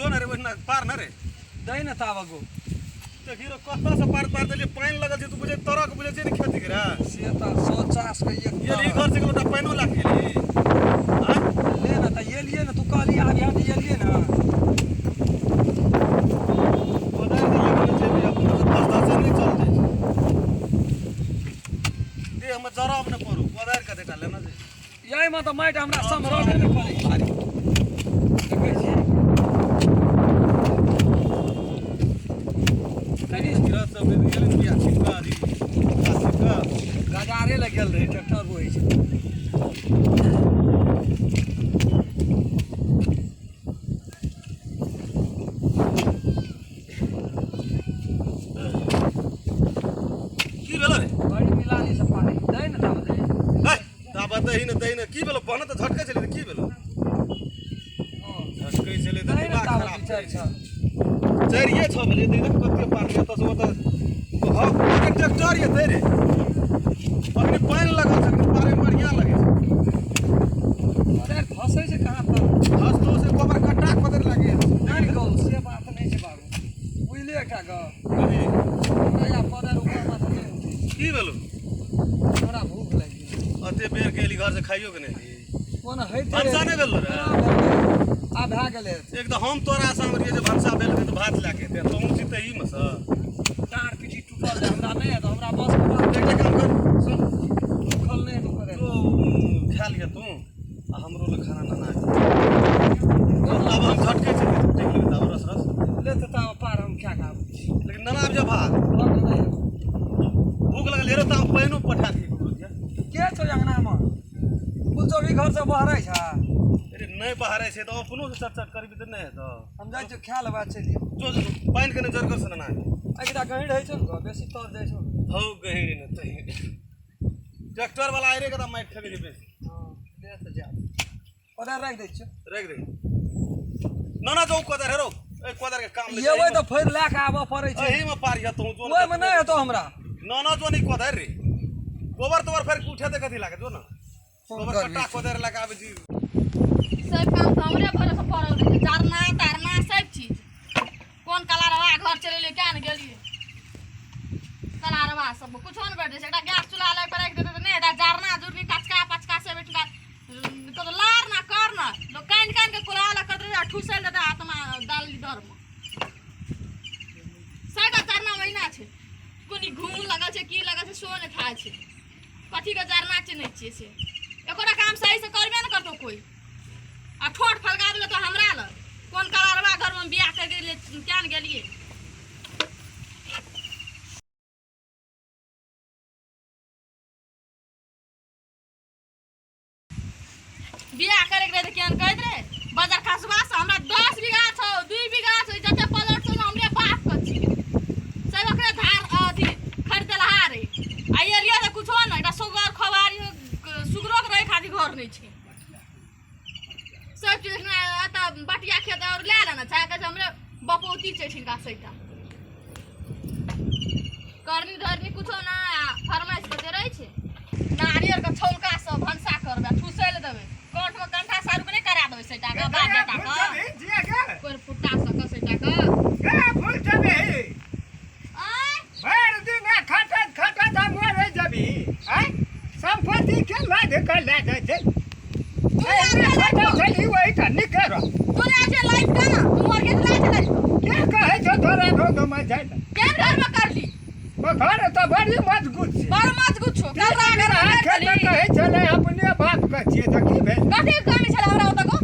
जो ने रे ओहिना पार न रे। दै ने ताबऽ गो। देखी रे कतऽ से पार पार देलियै, पानि लगल छै, तू बुझै तरक बुझै छै ने खेती के रे। से तऽ सौ चास के एक गेली घर से एक लोटा पानिओ लए के गेली। आँय? ले ने तऽ एलियै ने, तू कहली आबिहे तऽ एलियै ने। कोदारि तऽ लगेने छै, अपना से दस दस नहि चल जाइ छै। देहमे जरब नहि पड़ू, कोदारि कतेटा लेने छै। एहिमे तऽ माटि हमरा सम्हरबे नहि करै भारी। देखै छी कनि गिरह सब गेलै ने बिया छिटका अथी छिटका गजारे लग गेल रहै, ट्रैक्टर बोहै छै। की भेलो रे? बड़ी मिलानी से पानी दै ने तब दै। है ताबत दही ने दही ने की भेलो? बहन तऽ झटकै छलै तऽ की भेलो? झटकै छलै तऽ दै ने दिमाग ताबत खराब चारि छह। चारिये छह भेलै, देख कते पार एतऽ से ओतऽ। हँ, ट्रैक्टर एतै रे, अखनी पानि लगल छै, अखनी पारे बढ़िआँ लगै छै। अरे धसै छै कहाँ पर? धसतो से गोबर कट्टा खोदरि लागि गेल। नहि गौ, से बात नहि छै बाबू, बुझलियै एकटा गप? कथी? हमरा या पदर ऊपर माथा नहि उठै छै। की भेलो? हमरा भूख लागि गेल। अते बेर के एली घर से, खाइयो के नहि एली? कोन होइते? भनसा नहि भेल रे? आब भए गेलै। एक तऽ हम तोरा आशामे रहियै जे भनसा भेल हेतै तऽ भात लए के एतै, तोहूँ छी तहीमे सँ। डाँड़ पीठी टूटल छै, हमरा नहि हेतौ, हमरा बस के बात। एकटा काम कर, सुन। दुखल नहि हेतौ करे। जो खा लिअ तू आ हमरो लए खाना नना आब हम झटकै छी, देख लेबै तऽ रस रस। ले तऽ ताबे पार, हम खा कऽ आबै छी। लेकिन नना आबि जा भात। भऽ नहि हेतौ। भूख लगल हेरो तऽ हम पानिओ पठा दियै ककरो दिया। के छौ अङ्गनामे? फुलचौकी घर से बहरै छै? अरे नहि बहरै छै तऽ अपनो से चट चट करबी तऽ नहि हेतौ। हम जाइ छियौ, खा लेबै चलि। जो जो, पानि कने जरगर से नना। एकटा गहींर होइ छौ ने गो, बेसी तर जाइ छौ ने। हौ गहींर ने तही ट्रैक्टर वाला आइरे के तऽ माटि फेकै छै बेसी। हँ, ले तऽ जा, कोदारि राखि दै छियौ। राखि दे ना ना, जो कोदारि हेरो, एहि कोदारि के काम नहि। एबै तऽ फेर लए कऽ आबऽ पड़ै छै। एही में पार हेतौ जो। ओहिमे नहि हेतौ हमरा। ना ना, जो नहीं कोदारि रे, गोबर तोबर फेर उठेतै कथी लागे? जो ना, गोबर कट्टा कोदारि लए कऽ आबै छी। सब काम तऽ हमरे भरोसे पड़ल रहै छै, जरना तारना सब चीज। कोन कलारवा घर चलेलियै, क्या ने गेलियै कलारवा सब कुछो नहि बैठ छै। एकटा गैस चूल्हा लए कऽ राखि देतै तऽ नहि हेतै। जरना जुरनी कचका पचका से बैठा कतौ लार ना कर ना, लोक कानि कानि के कुल्हा लए करतै आ ठुसल देतै आत्मा दाली दरमे। सबटा जरना महीना छै, कोनी घूम लगल छै, की लगल छै, सो नहि खाइ छै। कथी के जरना चिन्है छियै से? एकोटा काम सही से करबे ने करतौ कोइ आ ठोट फलगा देलौ तऽ हमरा लग। कोन कलारवा घरमे बियाह करि गेलियै, क्या ने गेलियै। बियाह करैके रहै तऽ केहन कहैत रहै, बाजार खसबा से हमरा 10 बीघा छौ, 2 बीघा छौ, जते प्लॉट छौ ने हमरे बाप के छियै, सब ओकरे धार अथी खरीदलहा रहे। आ एलियै तऽ कुछो नहि, एकटा सुगर खोबारी सुगरो के रहै खातिर घर नहि छै। सब चीज एतऽ बटिया खेत और लए लेना छै, कहै छै हमरे बपौती छै छिनका। सैटा करनी धरनी कुछो ना, फरमाइश कते रहै छै। नारियर के छौलका सब भनसा करबै, ठुसै लए देबै कंठ मे, कंठा सारू के नहि करा देबै सैटा के बाप बेटा के कोइ फुट्टा सक सैटा के। आँय? भरि दिन खटत खटत आ मरे जबी आँय, संपत्ति के लाद के लए जाइ छै। तू लए खटल छली ओहि तऽ नीके रह। तू लए छै लाइफ के ना, तू मर के लए छै लाइफ के कहै छौ तोरा रोगमे जाइ लए? केहन घर में करली? ओ घर तऽ बड़ी मजबूत छै। बड़ मजबूत छौ। कल रात अहाँ खेत कहै छलै अपने बाप के छियै तऽ की भेल? कथी कमी छलै हमरा ओतऽ गो?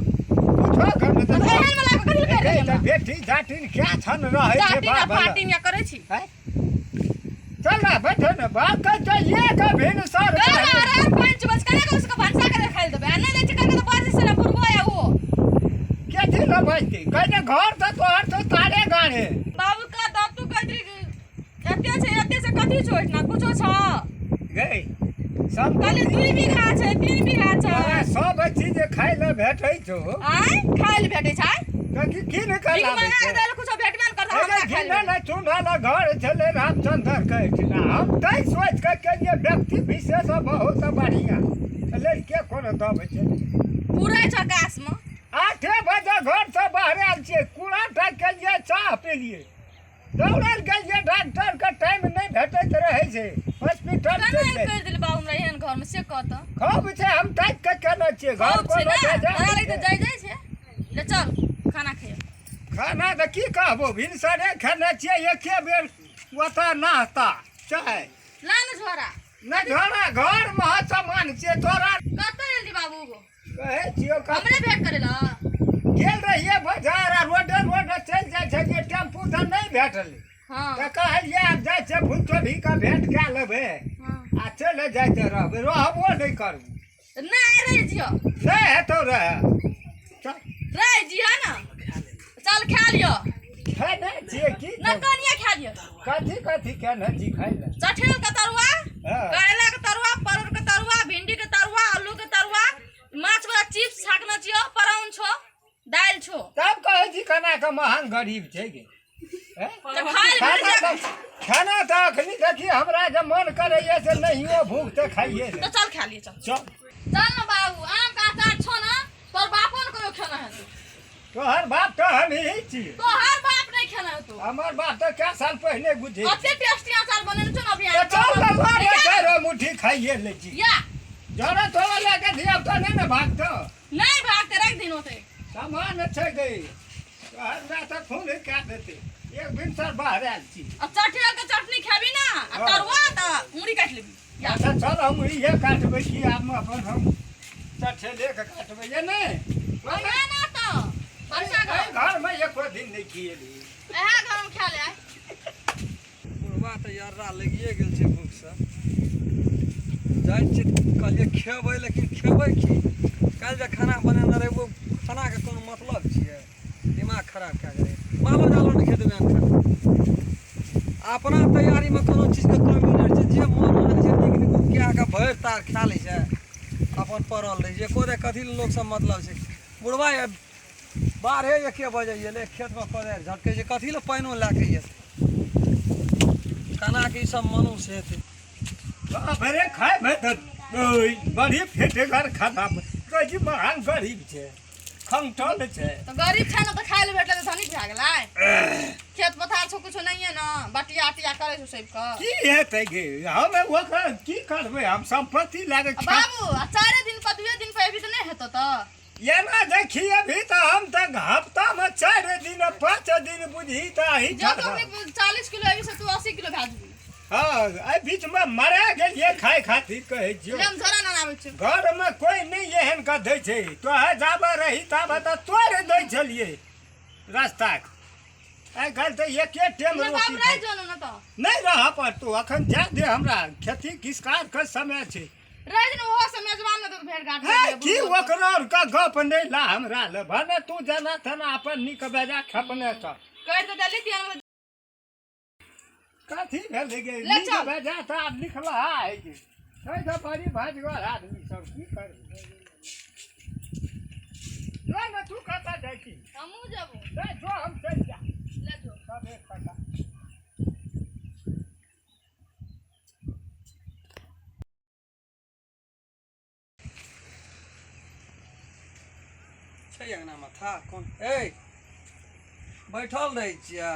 कुछो कमी तऽ एहन वाला के कथी कर तऽ बेटी जाटिन क्या छन रहै छै। जाटिन आ बाप फाटिन या करै छी। आँय? चल ना, बैठो ने, बात कर तो ये कभी न सर। अरे अरे, पंच बस करे के उसको भनसा करे खाइल देबै आ नहि दै छै करके तऽ बाजी से ना पुरबो या वो। के थी न बैठती कहने घर तो तोहर तो तारे गाड़े। बाबू का दब तू कहत एते छै, एते से कथी छौ एहिठिना? कुछो छौ? गई सब कहली 2 बीघा छै, 3 बीघा छै। तोरा सब चीज खाइ लए भेटै छौ। आँय, खाइ लए भेटै छै? तऽ की कीन कऽ भीख लाबै मंगा छै? के देल कुछो भेटबे ने करतौ हमरा खाइ घिनल लए। चुनल घर छलै रामचंद्र के एहिठिना। हम तै सोचि कऽ केलियै व्यक्ति विशेष बहुत बढ़िआँ लड़के कोनो दब छै। उड़ै छौ आकाशमे। 8 बजे घरसँ बाहर आयल छियै, कूड़ा टाकि गेलियै, चाह पीलियै, दौड़ल गेलियै। डॉक्टरके टाइम नहि भेटैत रहै छै, हॉस्पिटल केना चलि जाइ। करि देली बाबू हमरा एहन घरमे से कह तऽ। खूब छै, हम ताकि कऽ केने छियै घर। खूब छै कोनो ने बेजाय हमरा नहि लग तऽ छै। जाइ जाइ छै। ले चल, खाना खैयो। खाना तऽ की कहबो, भिनसरे खेने छियै एके बेर, ओतऽ नाश्ता चाय। ला ने झोरा। नहि झोरा, घरमे सामान छियै तोरा। कतऽ एली बाबू? कहै छियौ हमरे भेंट करै लए? गेल रहियै बाजार आ रोडे रोडे चलि जाइ छलियै, टेम्पू तऽ नहि भेटलै। तऽ कहलियै आब जाइ छियै, भुलचोभी के भेंट कए लेबै आ चलि जाइते रहबै, रहबो नहि करबै। नहि, रहि जियो। नहि हेतौ रहै, चल। रहि जियो ने, चल खा लियो। खेने छियै की? न कनिया खा लियो। कथी कथी केने छी खाइ लए? चठेल के तरुआ, करैला के तरुआ, परोड़ के तरुआ, भिंडी के तरुआ, आलू के तरुआ, माछ वाला चिप्स छाकने छियो, परौन छो, दालि छो। तब कहै छी केना कऽ महान गरीब छै गे, हैं? तऽ खाइ लए खाना भेट तऽ खाना तऽ अखनी देखी, हमरा जे मन करैया से नहियो भूख तऽ खाइए तऽ ले। चल खा लियो, चल। चल। चल ने बाबू, आम के अचार छो ने, तोर बापो ने कहियो खेना हेतौ। तोहर बाप तऽ हम ही छी। तोहर बाप नहि खेना हेतौ। हमर बाप तऽ कए साल पहिने बुझे। कते टेस्टी अचार बनेने छौ ने अभी। तऽ चल ने लऽ, चारि मुट्ठी खाइए लै छी। या। जरा तोरा लए कऽ धिया पुता नहि ने भागतौ। नहि भागते, रख दिन ओते। सामान छै गई, तोहर माय तऽ खून कए देतै। एक भिनसर बाहर आयल छी। अब चठेल के चटनी खेबी ना आ तरुआ तऽ मुड़ी काटि लेबी या। अच्छा चल, हम इहे काटबै की आब अपन हम चठेले के काटबै या नहि? ओहे ना तऽ वर्षा घर। एहि घरमे एको दिन नहि खिएली। इएह घरमे खा ले आइ। बुढ़वा तऽ यर्रा लगिए गेल छै भूखसँ। जाइ छियै, कहलियै खेबै, लेकिन खेबै की? काल्हि जे खाना बनेने रहै, ओ खानाके कोनो मतलब छियै? दिमाग खराब कए गेलै। मालो जालो नहि खेतै ओहन खाना। अपना तैयारीमे कोनो चीजके कमी नहि छै। जे मन होइ छै नीक नीक कए कऽ भरि तार खा लै छै, अपन पड़ल रहै छै। एको बेर कथी लए लोकसभ मतलब छै? बुढ़वा 12 1 बजे एलै, खेतमे कोदारि झटकै छै। कथी लए पानिओ लए कऽ एतै? केनाके ई सब मनुष्य हेतै? बाप रे, खायमे तऽ ओय, बड़ी फेटेगर खाना। कहै छी महान गरीब छै, खंगटल छै। तऽ गरीब छै ने तऽ खाय लए भेटलै तऽ धनिक भए गेलै? खेत पथार छौ कुछो नहिये ने, बटिया अटिया करै छौ सबके। की हेतै गे, हम ओकर की करबै? हम सम्पत्ति लए कऽ बाबू, आ 4 दिन पर 2 दिन पर अभी तऽ नहि हेतौ तऽ। एना देखी, अभी तऽ हम तऽ हफ्तामे 4 दिन 5 दिन बुझी तऽ अही। जो तो 40 किलो अभी से तू 80 किलो भए जेबी। हँ, एहि बीचमे मरा गेलियै खाय खातिर, कहै छियौ। ले, हम झोरा ना आबै छियौ। घरमे कोइ नहि एहन कऽ दै छै। तोहे जाबे रही ताबे तऽ तोड़ि दै छलियै रास्ताके, आइ काल्हि तऽ एके टाइम ले रोटी बाबू, खाइ। रहि जो ने तऽ। नहि रहऽ पड़तौ अखन, जा दे हमरा, खेती किसकारके समय छै। रहि जो ने, ओहो से मेजबान में तऽ भेंट घाट। हे, की ओकरो आरके गप नहि ला हमरा ले। भने तू जेना तेना अपन नीक बेजा खेपने छ। करि तऽ देली तियन। कथी भेलै गे? ले नीक चल। बेजा तऽ आब लिखलहा है जे छै तऽ बड़ी भाजगर आदमी सब, की करबै? जो ने, तू कतऽ जाइ छी? हमहूँ जेबो। नहि, जो, हम चलि जा। ले जो। सब एक टका। छै अङ्गनामे था कोन? ए, बैठल रहै छियै?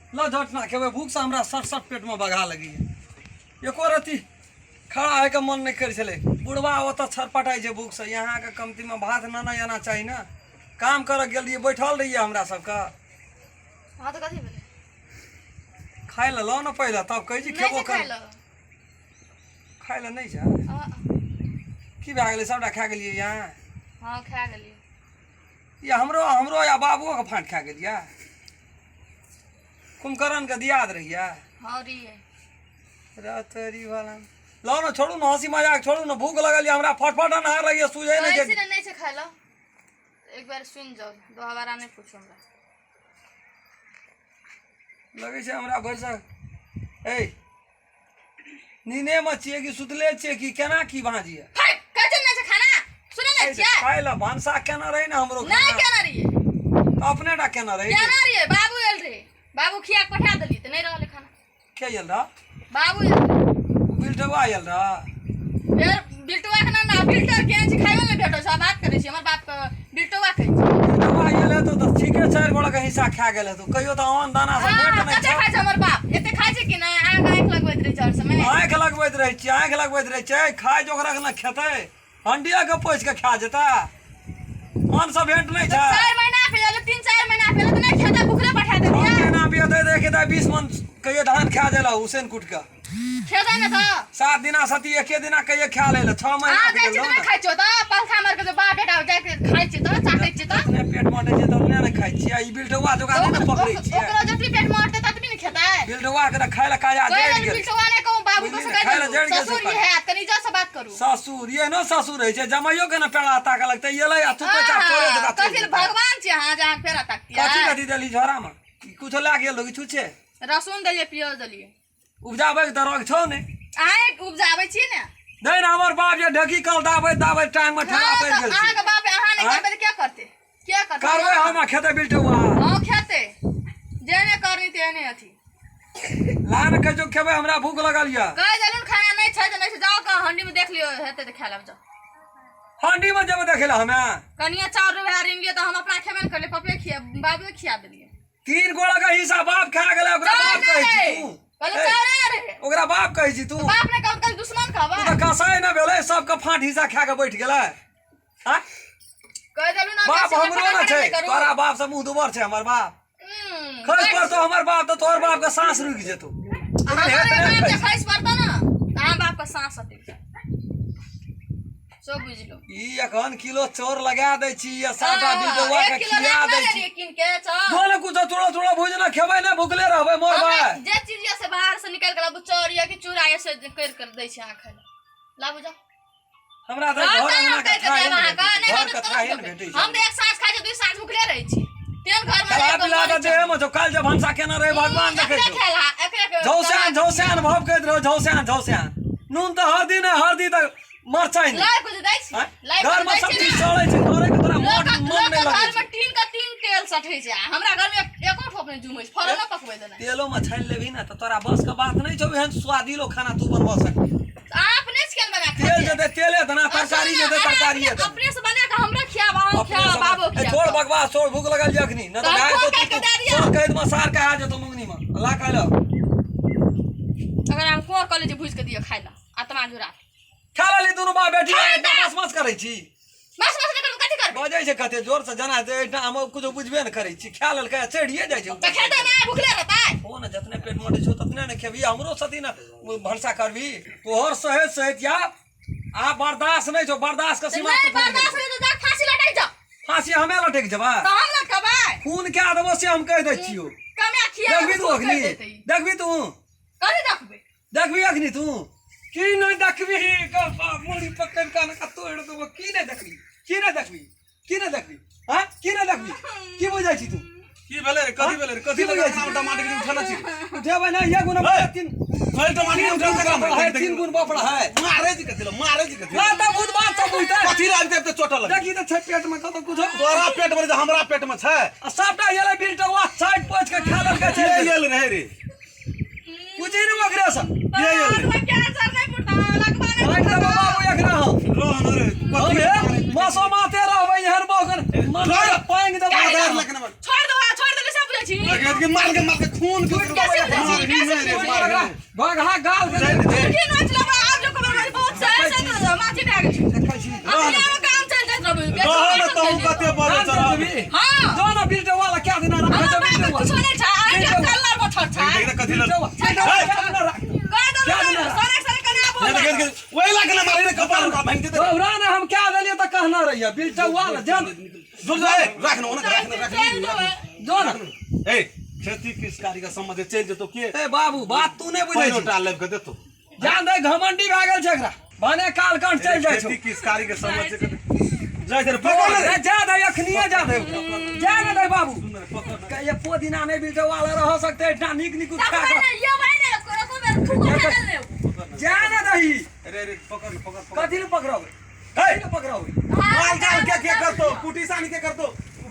ल झटना खेबै, भूखसँ हमरा सट सट पेटमे बघा लगैए। एको रत्ती खड़ा होइके मन नहि करै छलै। बुढ़वा ओतऽ छटपटाइ छै भूखसँ, यहाँके कमतीमे भात नाना आना चाही ने। काम करऽ गेल रहियै, बैठल रहियै हमरा सबके। हाँ, तऽ कथी भेलै? खाइ लए लऽ ने पहिले, तब कहै छी। नहि खेबो छै कर। खाइ लए। खाइ लए नहि छै? आ, की भए गेलै? सबटा खा गेलियै यहाँ? हाँ, खा गेलियै। या हमरो हमरो या बाबुओके फाँट खा गेलियै? कुम्भकर्णके दियाद रहियै? हाँ, रहियै। रातरी वाला लाउ ने। छोड़ू ने, हँसी मजाक छोड़ू ने, भूख लगल यऽ हमरा, फटफट अनहार लगैए, सूझै नहि कहै छै। छी ने, नहि छै खाइ लए। एक बार सुनि जाउ, दोबारा नहि पूछू हमरा। लगै छै हमरा भरिसक ए नीनेमे छियै कि सुतले छियै कि केना की भाँजी? फट कहै छै नहि छै खाना, सुनै नहि छियै? खाइ लए भनसा केना रहै ने हमरो नहि खाना? केना रहियै। तऽ अपने टा केना रहै? केना रहियै? बाबू आयल रहे, बाबू खिया के पठा देलियै तऽ नहि रहलै खाना। के आयल रह? बाबू आयल रहे। बिल्टुआ आयल रह? फेर बिल्टुआ के ना, बिल्टर के छै, खाइयो नहि भेटै छै। बात करै छी, हमर बाप के बिल्टुआ कहै छै। बिल्टुआ गेल हेतौ तऽ ठीके चारि गोड़ा के हिस्सा खा गेल हेतौ। कहियो तऽ अन्न दाना से हाँ, भेट नहि कते छौ। खाइ छै हमर बाप? एते खाइ छै कि नहि? अहाँके आँखि लगबैत रहै छै हर समय। आँखि लगबैत रहै छियै, आँखि लगबैत रहै छै। खाय जोगरक ने खेतै, हंडिया के पोछि के खा जेता। अन्न से भेंट नहि छै। 4 महीना भेल, 3-4 महीना भेल तऽ नहि खेतै, भुखले पठा 6 देतियै। महीना बियतै तऽ एक 20 मन कहियो धान खा जेला उसैन कुट के। खेतै ने तऽ। 7 दिना सती एके दिना कहियो खा लै ले, 6 महीना अहाँ जाइ गेल छी तऽ ने। नहि खाइ छियै तऽ पलखा मारि के जे बाप बेटा जाइ के खाइ छियै तऽ चाटै छियै तऽ। जतने पेट मटै छै ततने ने खाइ छियै। ई बिल्टुआ जोगा नहि ने पकड़ै छियै। ओकरो जतबी पेट मरतै ततबी ने खेतै। बिल्टुआ के तऽ खाय लए काजा कहि जड़ि देलहुँ गेल। बिल्टुआ नहि कहू, बाबू के बुझली से ने, कहि खाय लए देलहुँ। जड़ि गेल ससुर छै। ई हैत, कनि इज्जत से बात करू। ससुर ये न ससुर होइ छै, जमाइयो के ने पेड़ा ताकऽ लगतै। एलै आ चुपे चाप तोरे जकाँ चलि कथी जेतै। भगवान छियै अहाँ जे अहाँ पेड़ा ताकतियै? कथी कथी देली झोरा मे? कुछो लए गेल किछु छै? रसुन देलियै, प्याज देलियै। उपजाबै के तऽ रग छौ ने। अहाँ उपजाबै छी ने? नहि ने, हमर बाप जे ढेकी कल दाबैत दाबैत टांग मे ठेला हाँ, पड़ि तऽ गेल छै। अहाँके बाप अहाँ नहि आँय? करबै तऽ के करतै? के करतै? करबै हम आ खेतै बिल्टुआ। हाँ, खेतै। जेहने करनी तेहने अथी। ला ने कहियो खेबै, हमरा भूख लगल यऽ। कहि देलहुँ खाना नहि छै तऽ नहि छै, जाउ कऽ हंडी मे देख लियौ, हेतै तऽ खा लेब जाउ। हंडी मे जेबै देखै लए हमे? कनिये चाउर रुपया ऋण लिअ तऽ हम अपना खेबे ने करलियै, पप्पे खिया बाबुए खिया देलियै। 3 गोड़ा के हिस्सा बाप खा गेलै, ओकरा चाउर बाप कहै नहि छी रहै। तू। कहलहुँ ए, चाउरे नहि रहै। ओकरा बाप कहै छी तू। बाप नहि कहब तऽ दुश्मन कहबै। तू तऽ कसाई ने भेलै, सबके फाँट हिस्सा खा के बैठ गेलै। आँय? कहि देलहुँ ने बाप बेसी हमरो ने फटाफट छै, नहि करू। तोरा बाप से मुँह दुबर छै हमर बाप। खसि पड़तौ हमर बाप तऽ तोहर बाप के साँस रुकि जेतौ। हमर हेत नहि बाप जे खसि। खसि पड़तौ ने तऽ अहाँ बाप के साँस अटकि जायत। सब बुझलो। ई एखन किलो चाउर लगा दै छी आ सबटा बिल्टुआ एक के किलो खिया राखने दै छी। रहियै कीन के चाउर। जो ने कुछो थोड़ा थोड़ा भुज ने खेबै ने, भुखले रहबै मोर हमरा भाय। जे चीज यऽ से बाहर से निकालि के लाबू, चाउर यऽ कि चूड़ा यऽ से करि के दै छी अहाँ खाय लए। लाबू जाउ। हमरा तऽ हाँ, घर तऽ अंगना हम के कहि के थाहे देब ने अहाँके, भेटै नहि छै, घर तऽ के तुरंत थाहे ने देबै। भेटै छै। हम तऽ एक साँझ खाइ छी, 2 साँझ भुखले रहै छी। तेहन घर मे खेला रहि कऽ पिला मरै तऽ छी। देहे मे छौ, काल्हि जे भनसा केने रहै भगवान देखै एकरे छौ। खेला, एकरे झौस्यान झौस्यान भव कहैत रहौ, झौस्यान झौस्यान। नून तऽ हरदी नहि, हरदी तऽ मरचाइ नहि। लाइ कुछ दै छी, आँय? लाइ घर कुछ मे दै सब छी चीज ने। चलै छै, घरे के तोरा मन लोकक मन नहि लोकक लगै घर मे छै। टीन के 3 तेल सठै छै, आ हमरा घर मे एको ठोप नहि जुमै छै, फलो नहि पकबै देनाइ। तेलो मे छानि लेबही ने तऽ तोरा बस के बात नहि छौ, एहन स्वादिलो खाना तू बनबऽ सकबही। तऽ अहाँ अपने से केना बना तेल खाइ छियै? जेतै तेले देना, तरकारी सुनू ने, जेतै अहाँ तरकारिये अपने देना। अपने से बना कऽ हमरा खियाब, अहाँ अपने खियाब, से बाबो ए, खियाब। छोड़ बकवास छोड़, भूख लगल छै अखनी, नहि तऽ तऽ भए हम जेतौ काटि तू कऽ दए दिअ। सर कहैत मे सार कहा जेतौ मंगनी मे। ला खाय लए। अगर हम कोर कऽ लै छी भुजि कऽ दिअ खाय लए, आत्मा जुड़ा। खा लेली दुनू बाप बेटी, खाय एतना दे। मस मस करै छी। मस मस नहि करू, कथी करबै? बजै छै कते जोर से जना जे एहिठाम हम कुछो बुझबे ने करै छी। खा लेलकै आ चढ़िए जाइ छै। तऽ खेतै नहि, भुखले रहतै। ओ ने जतने पेट मोटे छौ ततने ने खेबही, हमरो सती ने भनसा करबी। तोहर सहैत सहैत या आ बर्दाश्त नहि छौ, बर्दाश्त के तऽ सीमा नहि पर पहुँच गेल। बर्दाश्त नहि तऽ जा फांसी लटकि जाउ। फांसी हमे लटकि जेबै? तऽ हम लटकबै। खून कए देबो से हम कहि दै छियौ। कमे खिया देखबी तू अखनी? देखबी तू? कथी देखबै? देखबी अखनी तू? की नहि देखबी? मुड़ी पकड़ि कऽ अनका तोड़ि देबो। की नहि देखबी? की नहि देखबी? की नहि देखबी? हाँ, की नहि देखबी? की बुझै छी तू? की भेलै रे? कथी भेलै रे? कथी की बुझै छी? टमाटर के उठल छी? उठेबै नहि, एक गुना हे! तीन भेल टमाटर के उठल बपड़ा है, 3 गुण बपड़ा है। मारे जी कथी ल, मारे जी कथी ल? ना तऽ भूत बात सब बुझतै। कथी ल आबि तऽ चोटल लगे? देखी तऽ छै पेट मे कतौ कुछो। तोरा पेट मे हमरा पेट मे छै। आ सबटा एलै बिलटौआ साइड पोछि के खा लेलकै के चलि गेल। गेल रहै रे? बुझी ने ओकरे से। के गेल रहै? कैंसर नहि फुटता, लगबा नहि काटि देबो बाबू एखना हम। रह न रे। हम हे मसो माते रहबै एहन बौखन मन पांगि देबो। आधार लग न। छोड़ दो, छोड़ दो, सब बुझै छी। के मार के मार के खून के कैसे बुझै छी? कैसे बुझै छी? एकरा बघा गाल के की नोच लेबै आब जो खबर बहुत सही से तो माथी भए गेल छै। देखै छी। अपने मे काम चलि जाइत रहबै। रह न तहु कते बोले जान चल। देबी? हाँ। जो न बिलटौआ ला क्या दिना राखै हमर छै बाप के बिलटौआ। कुछो नहि छै, अहीं के कल्लर बछर छै। देख देख कथी ल। बिलटौआ, बिलटौआ क्या दिना राख। कहि देलहुँ ने, सड़क सड़क कने आबो। देख देख ओइ लाग न मारे रे, कपाल उठा भांगि देते। दौरा ने हम क्या देलियै तऽ कहना रहियै बिलटौआ ला जान। जुड़ जाए, राख न ओना राख न राख चलि जेबै। जो न। ए खेती किसानी के संबंध चलि जेतो के? ए बाबू बात तू नहि बुझै पैनो छी। टा लाबि के देतो। जान दे, घमंडी भए गेल छै एकरा, भने कालकंठ चलि जाइ छौ। खेती किसानी के संबंध जाइ छै रे, पकड़ ले रे। जा दे, अखनिये जा दे, जा ने दे बाबू। एको दिना नहि बिलटौआ ला रह सकतै एहिठाम नीक नीक तब खा नहि कऽ। ने, यबै ने, एको बेर थूको खा लेब। जा ने दही। अरे अरे पकड़ ले, पकड़ पकड़। कथी लए पकड़बै? कथी लए पकड़बै? माल जाल के के करतो? कुटी सानी के करतो?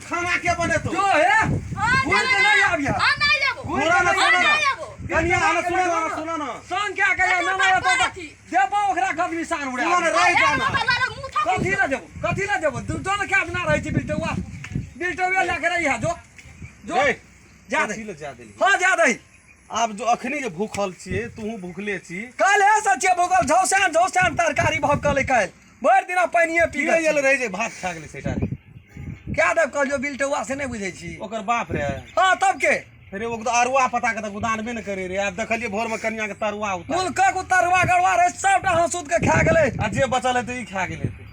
खाना के बनेतो? जो हे हाँ, घुरि के नहि आबिह। हाँ, नहि जाबो। घुरि घुरा के ना, नहि सुना आबिह। ना। नहि जाबो। कनिया आना, सुना ना, सुना ना। संग क्या कहिया एकर नाना बात एतौ करै तऽ छी। देबो ओकरा गदमी सान उड़ा। सुना ना, रहि ए, जाना। बाबा, मुँह थक कथी ला जेबो, कथी ला जेबो? दू जन के आदमी रहै छै बिलटौआ, बिलटौआ लए के रही जो जो। ए, जा दे। कथी लए जा देली? हाँ, जा दही। आब जो अखनी जे भूखल छियै, तूहू भूखले छी। काल्हि से छियै भूखल, झौसान झौसान तरकारी भभकलै काल्हि, भरि दिना पानिए पी की गेल रहै जे भात खा गेलै सेटा रे? क्या देब कहलियो बिलटौआ से नहि बुझै छी। ओकर बाप रे। हाँ, तब के? रे, ओ तऽ अरुआ पता के तऽ गोदानबे ने करे रे। आब देखलियै भोर में कनिया के तरुआ उतार। मुल्कक तरुआ गड़वा रहे, सबटा हंसूत के खा गेलै। आ जे बचल हेतै ई खा गेल हेतै।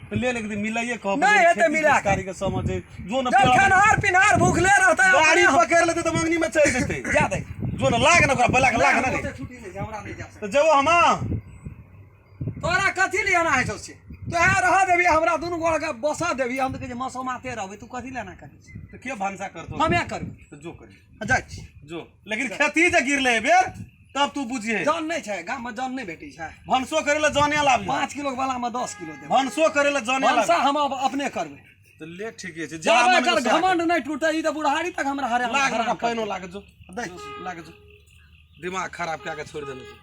तऽ ले एक दिन मिलाइए कह। नहि हेतै मिला के। के समझ जो न। जब खेनहार पिनहार भूखले रहतै, गाड़ी अपने पकड़ लेतै तऽ मंगनी में चलि जेतै। जा दे। जो न लाग न ओकरा बला के लाग न रे। ओते छुट्टी नहि छै, हमरा नहि जा सकै। तऽ जेबो हम। तोरा कथी लिए एना होइ छौ से? तोहे रह देबही, हमरा दुनू गोड़ के बसऽ देबही, हम तऽ कहै छियै मसोमाते रहबै। तू कथी ले एना करै छी? तऽ के भनसा करतौ? हमे करबै। तऽ जो करी। हँ, जाइ छी। जो, लेकिन खेती जे गिरले एहि बेर तब तू बुझिहे। जन नहि छै गाममे? जन नहि भेटै छै? भनसो करे ला जने लाबी। 5 किलो के बला मे 10 किलो देबै। भनसो करे ला जने भनसा लाबी। हम अब अपने करबै। तऽ ले, ठीके छै। जब मन एकर सएह कर। घमंड नहि टूटै, ई तऽ बुढ़ारी तक हमरा हरान लाग हरान ओकरा करतै। पानिओ लाग जो। दै। लाग जो, दिमाग खराब कए के छोड़ि देने छै।